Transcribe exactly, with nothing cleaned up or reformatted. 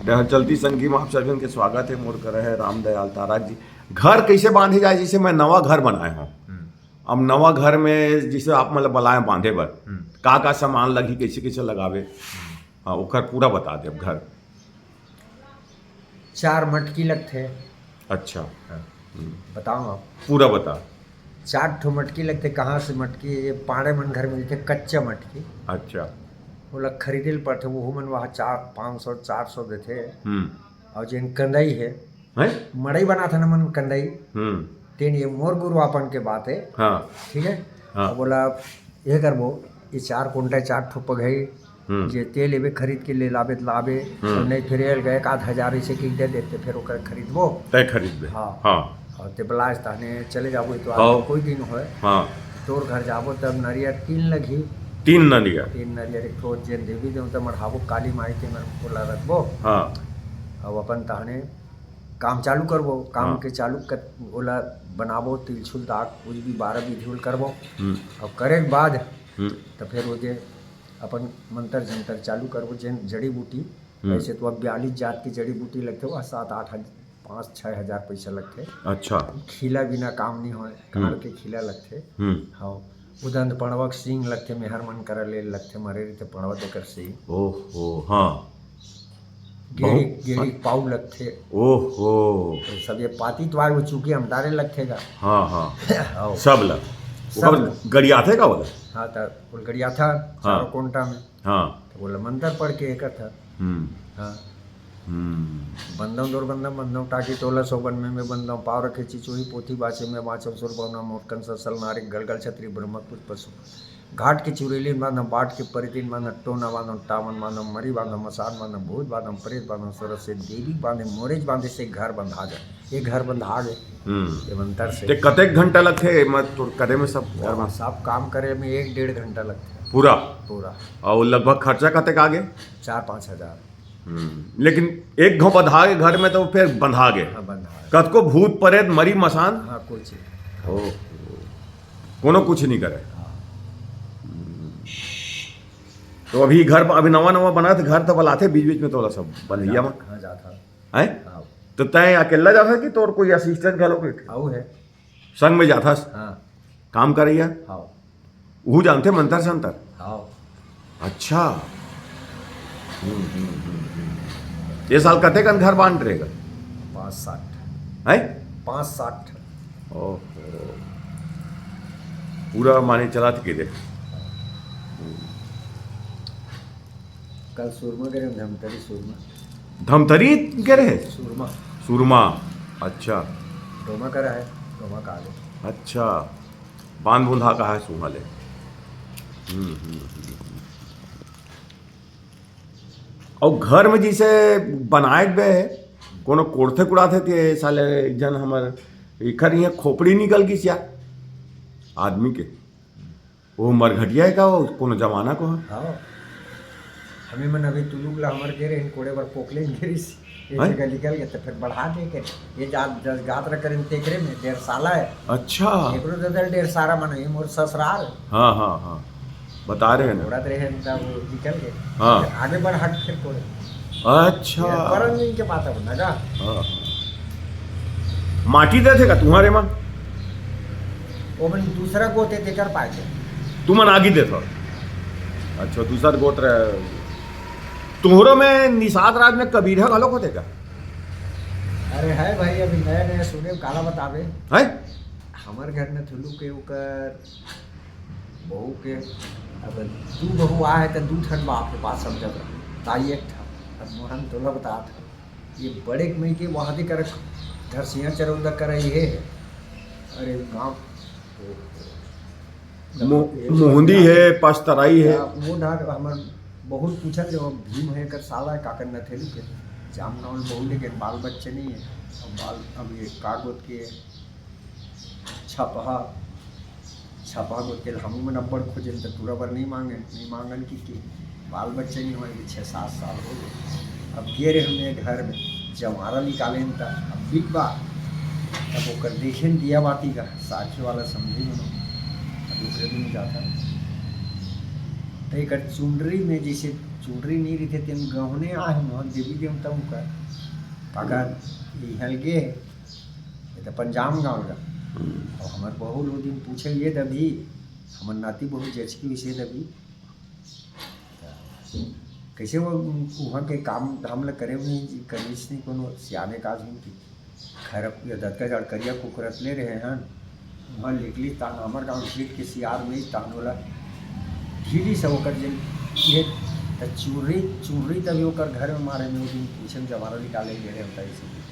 हर चलती संगी में आप सभी के स्वागत है। मोर करा है रामदयाल तारक जी। घर कैसे बांधे जाए, जैसे मैं नवा घर बनाए हूँ, हम्म। अब नवा घर में जैसे आप मतलब बुलाए बांधे बर, हम्म। का का सामान लगही, कैसे कैसे लगावे, हाँ, ओकर पूरा बता दे अब घर। चार मटकी लगथे। अच्छा। हाँ। हम्म। बताओ आप। पूरा बता। चार ठो मटकी लगथे। कहाँ से मटकी? ये पाड़े मन घर मिलथे कच्चा मटकी। अच्छा। ओला खरीदे ल पड़थे, वहू मन वहाँ चार, पाँच सौ, चार सौ देथे। हम्म। और जेन कंदई है, हैं? मड़ई बनाथे ना मन कंदई, हम्म। तेन ये मोर गुरु अपन के बात है। हाँ। ठीक है? हाँ। अब बोला, ये करबो, ये चार कुंटा, चार ठो पगई, हम्म। जे ते लेबे खरीद के ले लाबे त लाबे, हम्म। और नहीं फिर एल गए एक आध हजार ऐसे किन दे देते, फिर ओकर खरीदबो। तय खरीदबे। हाँ। हाँ। और ते बलास तहने चले जाबो, तो हाँ। कोई दिन होय। हाँ। तोर घर जाबो तब नरियर तीन लगही। तीन नरियर। तीन नरियर, एक ठो जेन देवी देवता मढ़ाबो, काली माई के मन ओला रखबो। हाँ। अब अपन तहने काम चालू करबो, काम हाँ। के चालू कर, ओला बनाबो, तिलछुल दाग कुछ भी बारह विधि उल करबो। हम्म। अब करे के बाद हम्म। तो फिर ओदे अपन मंत्र जंतर चालू करबो, जेन जड़ी बूटी, हम्म। ऐसे तो अब बयालीस जात की जड़ी बूटी लगथे, वह सात आठ हजार, पाँच छः हजार पैसा लगथे। अच्छा। खीला बिना काम नहीं होय, काड़ हम्म। के खीला लगथे। हम्म। हाँ, उदंत पड़वा के सींग लगथे, मेहर मन करा ले लगथे, मरे रहिथे पड़वा तेकर सींग। ओहो, हाँ। गेड़ी, बहुत गेड़ी पाऊ लगथे। ओहो। तो सब ये पाती त्वार वो चूंकि हम डारे लगथे गा। हाँ, हाँ। हाँ। सब ला। सब ओकर ला। गड़ियाथे का बोला? हाँ, त ओल गड़ियाथा हाँ। चारों कोंटा में। हाँ। तो बोला मंत्र पढ़ के एकर था। हम्म। हाँ। हम्म। बंदम दौर बंदम, बंदम टाकी टोला सोबन में, में बंदम पाव रखे चिचोही पोथी बाचे में बाचम सुर पवना मोटकन ससल नारिक गलगल छतरी ब्रह्मपुर पशु। घाट के चुरेलिन बांधम, बाट के परितिन बांधम, टोना बांधम, टावन बांधम, मरी बांधम, मसान बांधम, भूत बांधम, प्रेत बांधम, सरस से देवी बांधे, मोरेज बांधे से घर बंधा जाए। ये घर बंधा गए। हम्म। ये मंत्र से। ते कतेक घंटा लगथे एमा तोर करे में सब घर में? सब काम करे में एक डेढ़ घंटा लगथे। पूरा? पूरा। और लगभग खर्चा कतेक आ गे? चार पाँच हजार। हम्म। लेकिन एक घांव बंधा गे घर में तो फिर बंधा गे। हाँ, बंधा गे। कतको भूत प्रेत मरी मसान? हाँ, कुछ नहीं। ओहो। कोनो कुछ नहीं करे। हाँ। हम्म। तो अभी घर, अभी नवा नवा बना थे घर, तो बलाथे बीच बीच में तोला सब बंधैया में। हाँ, जाथा। हैं? हाँ। तो तैं अकेला जाथा कि तोर कोई assistant घलो कोई? आऊ है। संग में जाथस? हाँ। काम करैया? हाँ। उहू जानथे मंतर संतर? हाँ। अच्छा। हम्म, हम्म, हम्म, हम्म। ये साल कतेकन घर बांट रहेगा? पाँच साठ। हैं? पाँच साठ। ओहो। पूरा माने चला के दे। कल सूरमा करे, धमतरी सूरमा। धमतरी करे? सूरमा। सूरमा, अच्छा। डोमा करा है, डोमा का आगे। अच्छा, बांध बुंधा का है सूरमा ले। हम्म, हम्म, हम्म, हम्म। और घर में जैसे बनाए के बे, कोनो कोड़थे कुड़ाथे के साले एक जन हमर इखर इहाँ खोपड़ी निकल गिस यार, आदमी के। वो मरघटिया है का, वो कोनो जमाना को है? हाँ। हमें मन अभी तुलुक ला हमर गे रहिन कोड़े बर पोकलेन गिरिस। ये हैं? जगह निकल गए तो फिर बढ़ा दे के ये जात जस गात रह करें तेकरे में डेढ़ साला है। अच्छा। एकरो ददल डेढ़ सारा मन ये मोर ससुराल। हाँ, हाँ, हाँ। बता रहे हैं ना। कोड़त रहे हैं तब निकल गए। हाँ। आगे बढ़ा के फिर कोड़े। अच्छा। ये परन दिन के बात है ना का? हाँ, हाँ। माटी देथे का तुम्हारे मन? वो मन दूसरा गोत हे तेकर पाए थे। तुमन आगी देथो। अच्छा, दूसर गोत्र। तुहरो में निषाद राज में कबीरा घलोक होथे का? अरे है भाई, अभी नया नया सुने, काला बतावे। हैं? हमर घर में थुलू के ओकर बहू के, अब दू बहू आए त दू ठन बाप के बात समझत रहे। ताई एक ठन, अब मोहन तोला बतात हे। ये बड़े के मई के वहाँ दे कर घर सिंहा चरौदा कर ये है। अरे गाँव मो-, ये मोहंदी है, पस्तराई है। या वो डार हमर बहुत पूछत रहे, भीम है कर साला है, काकर न थे लुके। जामगांव में बहुत लेकिन बाल बच्चे नहीं है। अब बाल, अब ये कागोत के छपहा, छपहा गोत के हमू मन अब्बड़ खोजेन त टूरा बर नहीं मांगेन, नहीं मांगन कि, कि बाल बच्चे नहीं होए, कि छः सात साल हो गए। अब गे रहे हमने घर में, जवारा निकालेन त अब बिक बा, तब ओकर देखेन दिया बाती का, साखी वाला समझी मनो, अब ओकरे भी नहीं जाता। त एकर चुनरी में जैसे चुनरी नहीं रहिथे, तेन गहने आहे, वहाँ देवी देवता उकर। अगर इहल गे, ये तो पंजाब गाँव गा। और हमर बहू लो दिन पूछे, "ये दभी, हमर नाती बहुत जचकी हुई से दभी।" कैसे वो वहाँ के काम धाम ला करे नहीं, करिस नहीं कोनो सियाने का आदमी की। खैर, अब ये दतका जड़ करिया कुकुरत ले रहे हैं, वहाँ निकली तान हमर गाँव सीट के सियार में तान बोला ढीली से ओकर जेन ये त चुनरी, चुनरी तभी ओकर घर में मारे में, वो दिन पूछे में जमारा निकाले ले रहे होता इसी।